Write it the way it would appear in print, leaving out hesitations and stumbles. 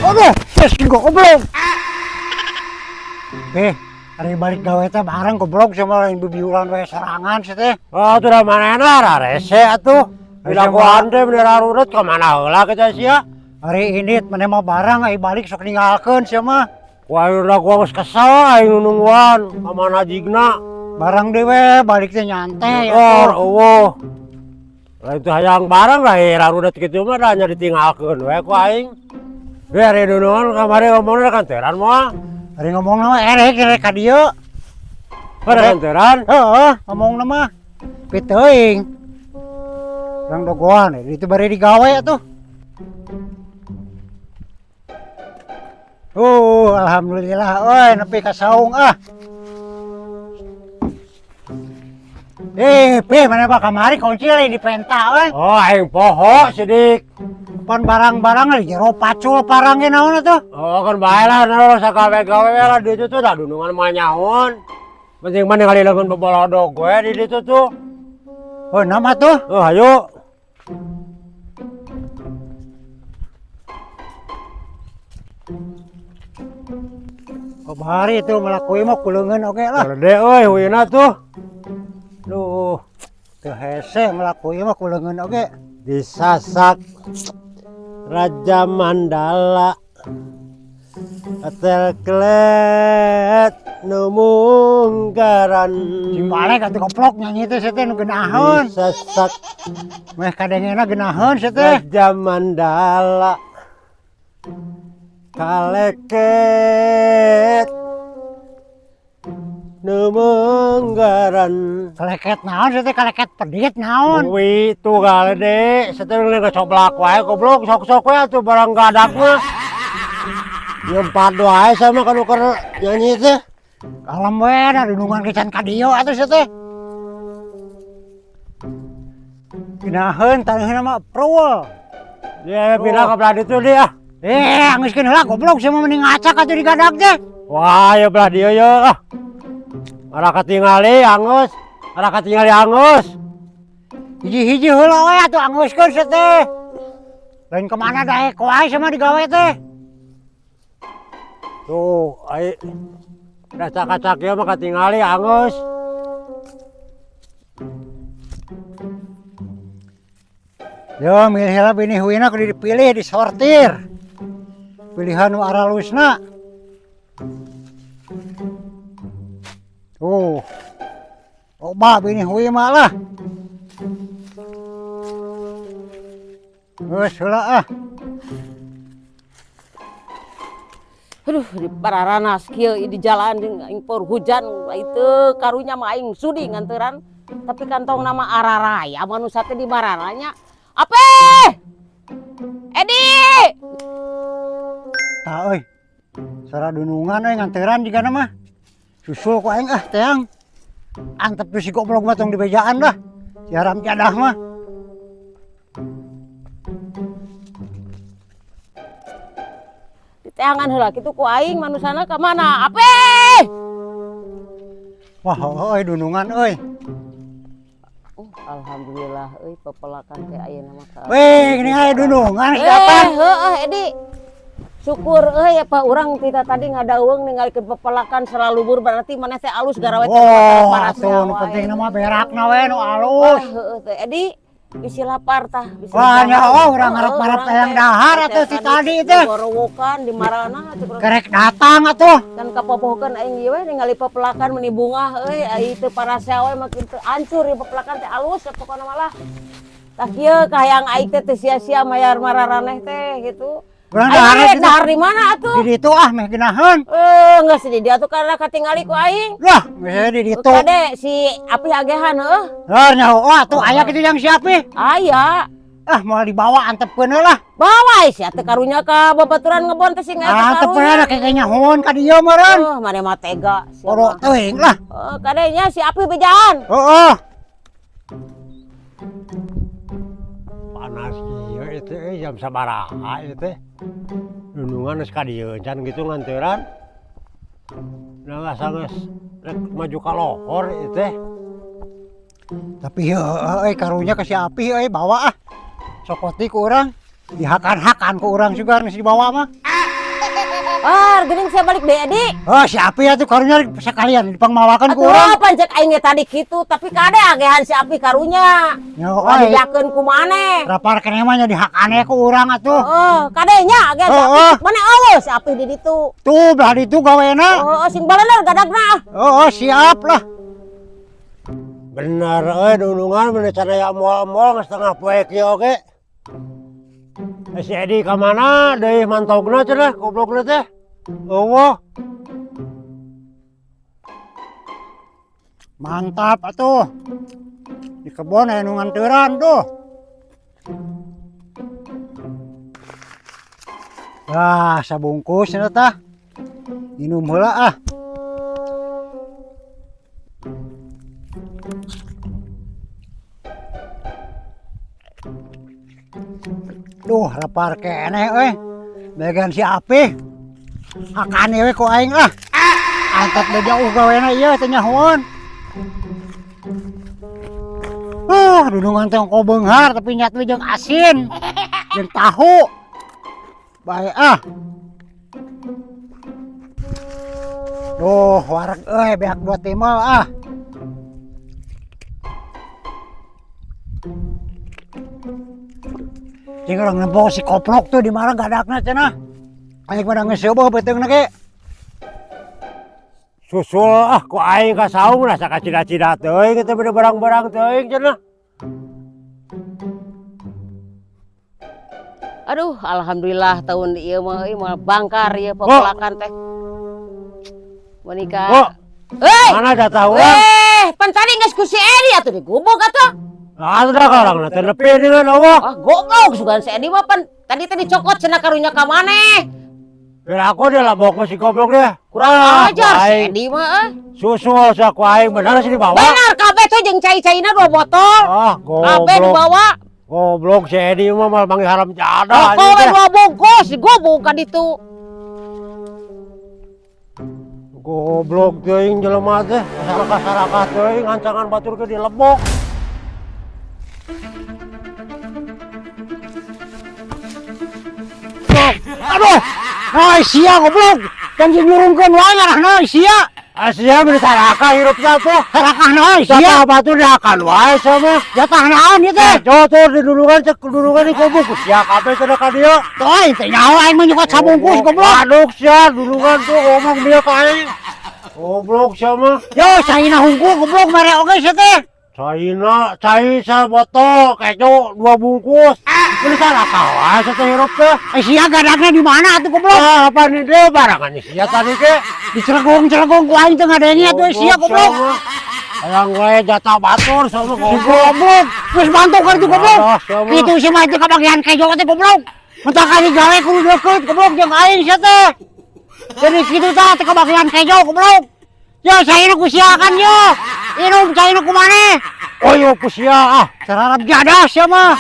Aduh, tes goblok. Eh, ari balik gawe teh bareng goblok sama lain bebiulan we sorangan sih teh. Oh, tuh dah mana rarese atuh. Dilakuan teh bener rudet ka mana heula kita sia. Ari indit maneh mah barang ai balik sok ninggalkeun sia mah. Wah, udah gua geus kesel aing nungguan ka mana jigna. Barang deui we balik teh nyantai Oh, eueuh. Lain teu hayang barang lah rarudet kitu mah da nya ditinggalkeun we ku aing. Biar nunungan kamari ngomongna kanteran moal. Ari ngomongna mah erek erek ka dieu. Pada kanteran? Heeh, ngomongna mah. Piteuing. Urang dogoan itu bari digawe atuh. Alhamdulillah euy nepi ka saung ah. Pi, mana pak kamari kunci lagi dipenta euy. Oh, aing poho sidik. Pan barang-barang lagi jero pacul parangnya naon atuh. Oh, kan bae lah naon sakawe-gawe lah di ditu tuh da dunungan mah nyaon. Penting mah ningali leungeun bobolodog we di ditu tuh. Oh, nama tuh. Oh, hayu. Oh, bahari itu melakui mah kuleungeun oge lah. Gede euy huina tuh. Duh, teu hese melakui mah kuleungeun oge. Disasak Raja Mandala Hotel Klet nu mungkaran. Cing balik atuh goblok nyanyi teh teh nu geunaheun. Disasak meh kadengena geunaheun sia teh. Raja Mandala kaleket nu mungkaran. Kaleket naon sia teh, kaleket pedit naon? Wih, tuh galede, setelah ngecoblak wae goblok, sok-sok we atuh barang gadak mah. Nyempat wae sama kanu keur nyanyi teh. Kalem we da dunungan ge can ka dieu atuh sia teh. Geunaheun taneuhna mah prul. Dia pindah ka belah ditu dia. Anggeuskeun heula goblok sia mah mending ngacak atuh di gadak teh. Wah, ya belah dieu ye ah. Arah katingali angeus, arah katingali angeus. Hiji-hiji heula we atuh angeuskeun sia teh. Lain kemana daek wae sama digawe teh. Tuh, ai rasa kacak ieu mah katingali angeus. Yo milih heula bini huina kudu dipilih disortir. Pilihan nu aralusna. Tuh. Loba bini hui mah lah. Geus heula ah. Aduh, di pararanas kieu di jalan jeung aing por hujan itu karunya mah aing sudi nganteran. Tapi kantong nama araraya manusia teh di mararanya. Ape? Edi! Tah euy. Sora dunungan euy nganteran jigana mah. Susul ku aing ah teang. Antep tuh si goblok mah tong dibejaan lah. Si haram jadah mah. Diteangan heula kitu ku aing manusana ka mana? Ape? Wah, euy dunungan euy. Oh, alhamdulillah euy pepelakan teh ayeuna mah ka. Weh, gini aya dunungan si datang. Heueuh Edi. Syukur euy apa urang tita tadi ngadaweng ningalikeun pepelakan salalubur berarti maneh teh alus garawe teh. Oh, atuh nu penting mah berakna we nu alus. Heueuh teh Edi bisi lapar tah bisi. Wah, nyaho urang ngarep-ngarep hayang dahar atuh si tadi teh. Gorowokan di marana atuh. Kerek datang atuh. Kan kapopohkeun aing ieu we ningali pepelakan meuni bungah euy ai teu parasea we makin teu ancur ieu pepelakan teh alus pokona malah. Tah kieu kahayang aing teh teu sia-sia mayar mararaneh teh gitu. Urang dahar, dahar di mana atuh? Di ditu ah meh geunaheun. Geus di dieu atuh karena katingali ku aing. Lah, geus di ditu. Kade si Api agehan heuh. Heuh nyaho atuh aya kitu yang si Api. Aya. Ah moal dibawa antepkeun heula. Bawa sia teh karunya ka babaturan ngebon teh sing eta karunya. Antepkeun heula keke nyahoon ka dieu meureun. Oh, mane mah tega. Bodoh teuing lah. Heeh, kade nya si Api bejaan. Heeh. Panas kieu itu jam sabaraha ieu teh. Dunungan geus ka dieu can kitu nganteran. Nah asa geus rek maju ka lohor ieu teh. Tapi heueuh euy karunya ka si Api euy bawa ah. Sokoti ku urang, dihakan-hakan ku urang juga geus dibawa mah. Ah, geuning sia balik deui, Edi. Oh, si Api atuh karunya sekalian dipangmawakeun ku Atuh urang. Pan cek aing ge tadi kitu, tapi kade agehan si Api karunya. Ya, Wah, oi. dibeakeun ku maneh. Rapar keneh mah nya dihakane ku urang atuh. Oh, kade nya agehan si Oh, Api. oh. Mana eueuh si Api di ditu. Tuh belah ditu gawena. Oh, oh, sing balener gadagna ah. Oh, oh, siap lah. Bener euy dunungan bener can aya mall-mall geus setengah poe kieu oge. Eh, si Edi ka mana deui mantogna cenah goblokna teh. Eueuh. Mantap atuh. Di kebon aya nu nganteran tuh. Wah, sabungkus cenah tah. Minum heula ah. Duh, lapar keneh euy. Bagian si Api. Hakane we ku aing ah. Antat da jauh gawena ieu teh nyahoan. Dunungan teh ongko beunghar tapi nyat we jeung asin. Jeung tahu. Bae ah. Duh, wareg euy beak dua timal ah. Cing urang nempo si koplok tuh di mana gadakna cenah. Aing mah geus seueuh beuteungna ge. Susul ah ku aing ka saung lah sakacida-cida teuing teh bede barang-barang teuing cenah. Aduh, alhamdulillah tahun ieu mah euy moal bangkar ieu pepelakan teh. Monika. Oh, Hei! mana jatah urang? Eh, pan tadi geus ku si Edi atuh digubuk atuh. Ah, sudah ka urang teh nepi dengan eueuh. Ah, goblok sugan si Edi mah pan tadi teh dicokot cenah karunya ka maneh. Biar aku dia lah bawa si goblok deh. Kurang Ah, ajar ku si aing. Edi mah eh. Susul sa ku aing bener sih dibawa. Benar kabeh tuh jeung cai-caina dua botol. Ah, Kabeh goblok. dibawa. Goblok si Edi mah mal manggil haram jadah. Rokok we dua bungkus digubuk ka ditu. Goblok teuing jelema teh, sarakah-sarakah teuing ancangan batur ke dilebok. Aduh, nah sia goblok. Kan jeung nyurungkeun wae ngarahna sia. Asia beli sarakah hirupna tuh. Sarakah naon sia? Jatah batur dihakan wae sama. Jatah naon ieu teh? Eh, tuh di dulungan cek dulungan di gobok sia kabeh cenah ka dieu. Tuh aing teh nyaho aing mah nyokot sabungkus goblok. Aduk sia dulungan tuh ngomong dia ka aing. Goblok sia mah. Yo caina hungkul goblok mere oge sia teh. Caina, cai sabotol kejo dua bungkus. Beli sarakah wae sia teh hirup teh. Eh sia gadagna di mana atuh goblok? Ah, apa nih dia barangan sia tadi ke? Dicelegong-celegong ku aing teh ngadenge atuh sia goblok. Hayang wae jatah batur sama Si goblok. goblok, geus bantu ka itu goblok. Ah, sia mah. Kitu sia mah teu kabagian kejo teh goblok. Mentah kali gawe kudu deukeut goblok jeung aing sia teh. Jadi kitu tah teu kabagian kejo goblok. Yo caina ku sia kan yo. Inum caina ku maneh. Oh iya ku sia ah. Sararap jadah sia mah.